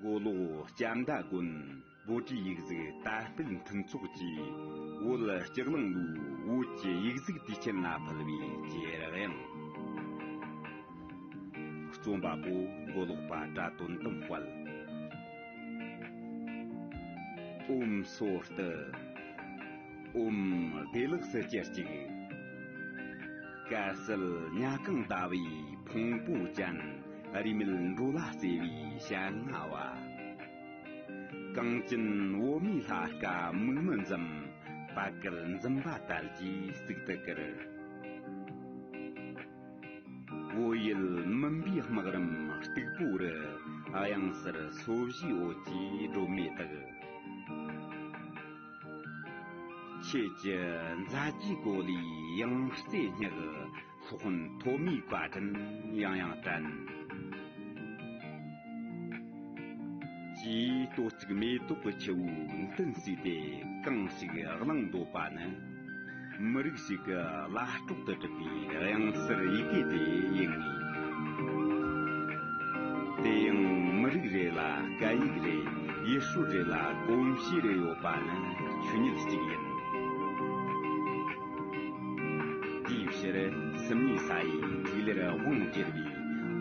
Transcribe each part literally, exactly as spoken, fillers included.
མགོ་ལོག་ལྕམ་མདའ་དགོན་བོད་བྲིས་ཡིག་གཟུགས་དར་སྤེལ་མཐུན་ཚོགས་ཀྱིས་བོད་ལྕགས་གླང་ལུའི་བོད་ཀྱི་ཡིག་གཟུགས་དུས་ཆེན་ལ་ཕུལ་བའི་གྱེར་དབྱངས། རྩོམ་པ་པོ་མགོ་ལོག་པ་བཀྲ་དོན་དམ་དཔལ། ཨོཾ་སྭ་སྟི། ཨོཾ་བདེ་ལེགས་སུ་གྱུར་ཅིག། དཀར་གསལ་ཉ་རྐང་ཟླ་བའི་ཕུང་པོ་ཅན། རིས་མེད་འགྲོ་ལ་བརྩེ་བའི་ཞལ་མངའ་བ། གངས་ཅན་བོད་མིའི་ལྷ་སྐལ་མིག་མི་འཛུམ། བར་དཀར་འཛུམ་པ་དར་རྒྱས་གཙུག་ཏུ་གུར། བོད་ཡུལ་མུན་པའི་སྨག་རུམ་སྟུག་པོ་རུ། གཡང་སར་སོ་བཞིའི་འོད་ཀྱི་སྒྲོན་མེ་དག། ཁྱེད་ཀྱི་མཛའ་བརྒྱུད་གོ་ལའི་ཡང་རྩེ་སྙེག། སློབ་དཔོན་ཐོན་མིའི་བཀའ་དྲིན་ཡང་ཡང་དྲན། ཅེས་ལྟོ་ཚིགས་མེ་ཏོག་གི་ཆུ་བོའི་མདུན་བསུས་ཏེ་གང་ཞིག་གླེང་འདོད་པ་ནི། མི་རིགས་ཤིག་གི་བླ་སྲོག་ཏུ་གྲུབ་པའི་གཡང་སར་ཡི་གེ་དེ་ཡིན་ངེས། དེ་ཡང་མི་རིགས་རེ་ལ་སྐད་ཡིག་རེ། ཡུལ་སྲོལ་རེ་ལ་གོམས་གཤིས་རེ་ཡོད་པ་ནི་ཆོས་ཉིད་གཅིག་ཡིན། དེའི་ཕྱིར་སུམ་གཉིས་ས་ཡི་ཐིག་ལེར་དབང་བསྒྱུར་བའི་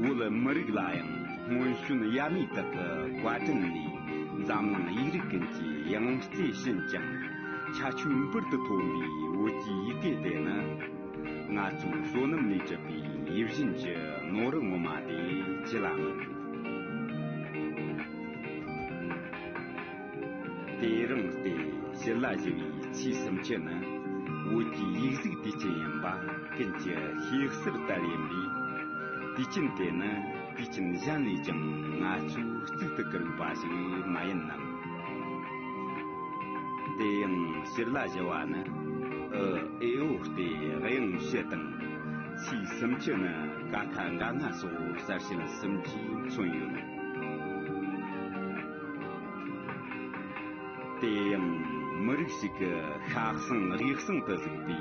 བོད་མི་རིགས་ལ་ཡང་སྔོན་བྱོན་ཡབ་མེས་དག་གི་བཀའ་དྲིན་ལས། འཛམ་གླིང་ཡིག་རིགས་ཀུན་གྱི་ཡང་རྩེ་ཕྱིན་ཅིང་། ཁྱད་ཆོས་འབུར་དུ་ཐོན་པའི་བོད་ཀྱི་ཡི་གེ་དེ་ནི། ང་ཚོའི་བསོད་ནམས་ལས་གྲུབ་པའི་ཡིད་བཞིན་གྱི་ནོར་བུ་ངོ་མ་དེ་ཅི་ལ་མིན། དེ་རིང་སྟེ་ཕྱི་ལ་བཞུ་བའི་ཚེས་སུམ་ཅུ་ནི་བོད་ཀྱི་ཡིག་གཟུགས་དུས་ཆེན་ཡིན་པ་ཀུན་གྱི་ཤེས་གསལ་ལྟར་ཡིན་པས། དུས་ཆེན་དེ་ནི་དུས་ཆེན་གཞན་ལས་ཀྱང་ང་ཚོས་གཙུག་ཏུ་བཀུར་བ་ཞིག་མ་ཡིན་ནམ། དེ་ཡང་ཕྱི་ལ་བཞུ་བ་ནི་ཨུ་ཨེ་ཨོ་སྟེ་དབྱངས་བཞི་དང་། ཚེས་སུམ་ཅུ་ནི་ཀ་ཁ་ག་ང་སོགས་གསལ་བྱེད་སུམ་ཅུས་མཚོན་ཡོད། དེ་ཡང་མི་རིགས་ཤིག་གི་ཤ་གསེང་རུས་གསེང་དུ་བཙུགས་པའི་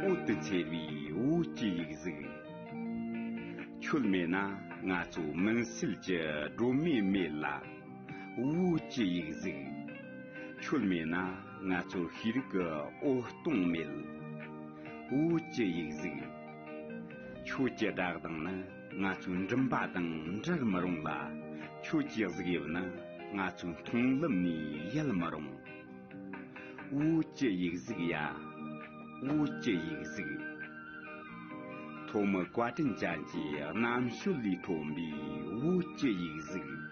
འོད་དུ་འཚེར་བའི་བོད་ཀྱི་ཡིག་གཟུགས། ཁྱོད་མེད་ན་ང་ཚོ་མུན་སེལ་གྱི་སྒྲོན་མེ་མེད་ལ། བོད་ཀྱི་ཡིག་གཟུགས། ཁྱོད་མེད་ན་ང་ཚོར་ཤེས་རིག་གི་འོད་སྟོང་མེད། བོད་ཀྱི་ཡིག་གཟུགས། ཁྱོད་ཀྱི་སྒྲ་གདངས་ནི་ང་ཚོའི་མགྲིན་པ་དང་འབྲལ་མི་རུང་ལ། ཁྱོད་ཀྱི་གཟུགས་དབྱིབས་ནི་ང་ཚོའི་མཐོང་ལམ་ནས་ཡལ་མི་རུང་། བོད་ཀྱི་ཡིག་གཟུགས་ཡ། བོད་ཀྱི་ཡིག་གཟུགས། ཐོག་མའི་བཀའ་དྲིན་ཅན་གྱི་རྣམ་དཔྱོད་ལས་ཐོན་པའི་བོད་ཀྱི་ཡིག་གཟུགས།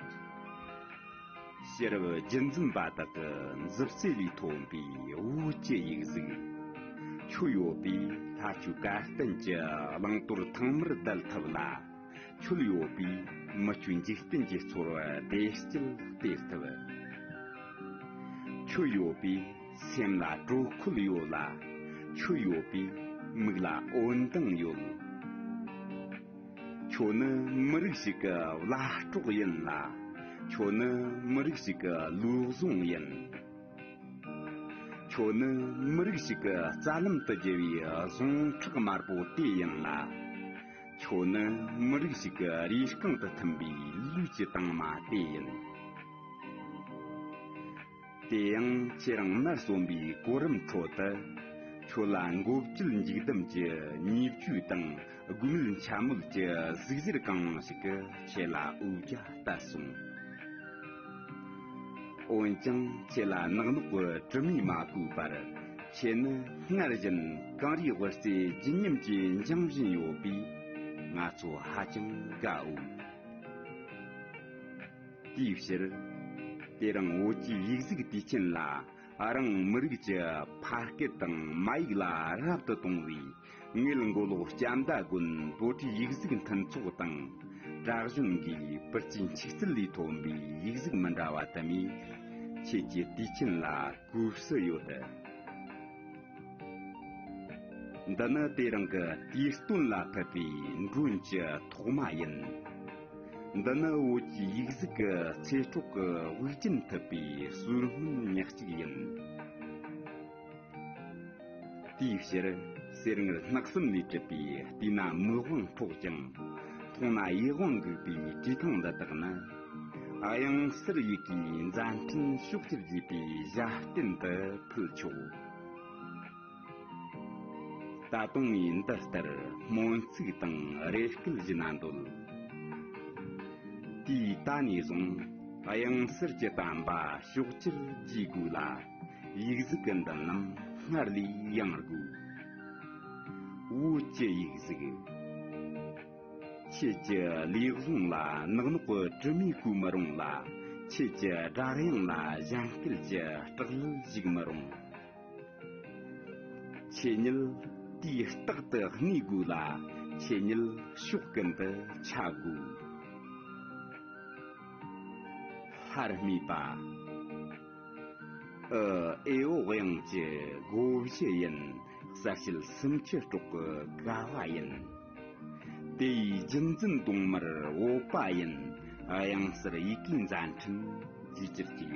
ཕྱི་རབས་རྒྱུན་འཛིན་པ་དག་གི་མཛུབ་རྩེ་ལས་ཐོན་པའི་བོད་ཀྱི་ཡིག་གཟུགས། ཁྱོད་ཡོད་པས་ལྷ་ཆོས་དགའ་སྟོན་གྱི་བླང་དོར་ཐང་མར་བརྡལ་ཐུབ་ལ། ཁྱོད་ཡོད་པས་མི་ཆོས་འཇིག་རྟེན་གྱི་ཚོར་བ་བདེ་སྐྱིད་སྟེར་ཐུབ། ཁྱོད་ཡོད་པས་སེམས་ལ་དྲོད་ཁོལ་ཡོད་ལ། ཁྱོད་ཡོད་པས་མིག་ལ་འོད་མདངས་ཡོད། ཁྱོད་ནི་མི་རིགས་ཤིག་གི་བླ་སྲོག་ཡིན་ལ། ཁྱོད་ནི་མི་རིགས་ཤིག་གི་ལུས་ཟུངས་ཡིན། ཁྱོད་ནི་མི་རིགས་ཤིག་གི་རྩ་ལམ་དུ་རྒྱུ་བའི་ཟུངས་ཁྲག་དམར་པོ་དེ་ཡིན་ལ། ཁྱོད་ནི་མི་རིགས་ཤིག་གི་རེ་རྐང་དུ་ཐིམ་པའི་ལུས་ཀྱི་དྭངས་མ་དེ་ཡིན། དེ་ཡང་ཁྱེད་རང་མར་སོན་པའི་གོ་རིམ་ཁྲོད་དུ། ཁྱོད་ལ་མགོ་བཅུད་འཇིག་རྟེན་གྱི་ཉེས་བཅོས་དང་། སྒོ་མོད་འཕྱ་སྨོད་ཀྱི་གཟུགས་གཟེར་གང་ཞིག་གིས་ཁྱེད་ལ་འུ་བརྒྱ་བཏབ་སོང་། འོན་ཀྱང་ཁྱེད་ལ་ནག་ནོག་གི་དྲི་མས་མ་གོས་པར། ཁྱེད་ནི་སྔར་བཞིན་གངས་རིའི་དབུ་རྩེ་བརྗིད་ཉམས་ཀྱིས་འགྱིང་བཞིན་ཡོད་པས། ང་ཚོ་ཧ་ཅང་དགའ་འོས། དེའི་ཕྱིར། དེ་རིང་བོད་ཀྱི་ཡིག་གཟུགས་དུས་ཆེན་ལ། རང་མི་རིགས་ཀྱི་ཕ་སྐད་དང་མ་ཡིག་ལ་རབ་ཏུ་གཏོང་བའི་ངེད་མགོ་ལོག་ལྕམ་མདའ་དགོན་བོད་བྲིས་ཡིག་གཟུགས་མཐུན་ཚོགས་དང་། གྲྭ་གཞོན་གྱི་པུར་གྱི་འཁྱུག་ཚད་ལས་ཐོན་པའི་ཡིག་གཟུགས་མི་འདྲ་བ་དུ་མས་ཁྱེད་ཀྱི་དུས་ཆེན་ལ་གུས་བསུ་ཡོད། འདི་ནི་དེ་རིང་གི་དུས་སྟོན་ལ་ཕུལ་བའི་མགྲོན་གྱི་ཐོག་མ་ཡིན། འདི་ནི་བོད་ཀྱི་ཡིག་གཟུགས་ཀྱི་ཚེ་སྲོག་གི་དབུགས་རྒྱུན་ཐུབ་པའི་གསོལ་སྨོན་ཉག་གཅིག་ཡིན། དེའི་ཕྱིར་གསེར་དངུལ་སྣག་གསུམ་ལས་གྲུབ་པའི་བལྟས་ན་མིག་དབང་འཕྲོག་ཅིང་། མཐོང་ན་ཡིད་དབང་འགུག་པའི་བྲིས་ཐང་འདི་དག་ནི། དབྱངས་གསལ་ཡི་གེའི་མཛད་འཕྲིན་ཕྱོགས་བཅུར་རྒྱས་པའི་ཞབས་བརྟན་དུ་ཕུལ་ཆོག་ད་དུང་ངས་འདི་ལྟར་སྨོན་ཚིག་དང་རེ་སྐུལ་ཞུ་ན་འདོད། དུས་ད་ནས་བཟུང་དབྱངས་གསལ་གྱི་བསྟན་པ་ཕྱོགས་བཅུར་རྒྱས་དགོས་ལ། ཡིག་གཟུགས་ཀྱི་མདུན་ལམ་སྔར་ལས་ཡངས་དགོས། བོད་ཀྱི་ཡིག་གཟུགས། ཁྱེད་ཀྱི་ལས་བཟང་ལ་ནག་ནོག་གི་དྲི་མས་གོས་མི་རུང་ལ། ཁྱེད་ཀྱི་སྒྲ་དབྱངས་ལ་གཞན་སྐད་ཀྱི་སྐྲག་ལུས་ཞིག་མི་རུང་། ཆོས་ཉིད་དུས་རྟག་ཏུ་གནས་དགོས་ལ། ཆོས་ཉིད་ཕྱོགས་ཀུན་ཏུ་ཁྱབ་དགོས། ལྷར་སྨྲས་པ། ཨེ་ཨེ་འོ་དབྱངས་ཀྱི་སྒོ་བཞི་ཡིན། གསལ་བྱེད་སུམ་ཅུ་སྲོག་གི་ཀ་བ་ཡིན། དེ་ཡི་རྒྱུན་འཛིན་གདོང་དམར་བོད་པ་ཡིན། དབྱངས་གསལ་ཡི་གེའི་མཛད་འཕྲིན་རྒྱས་གྱུར་ཅིག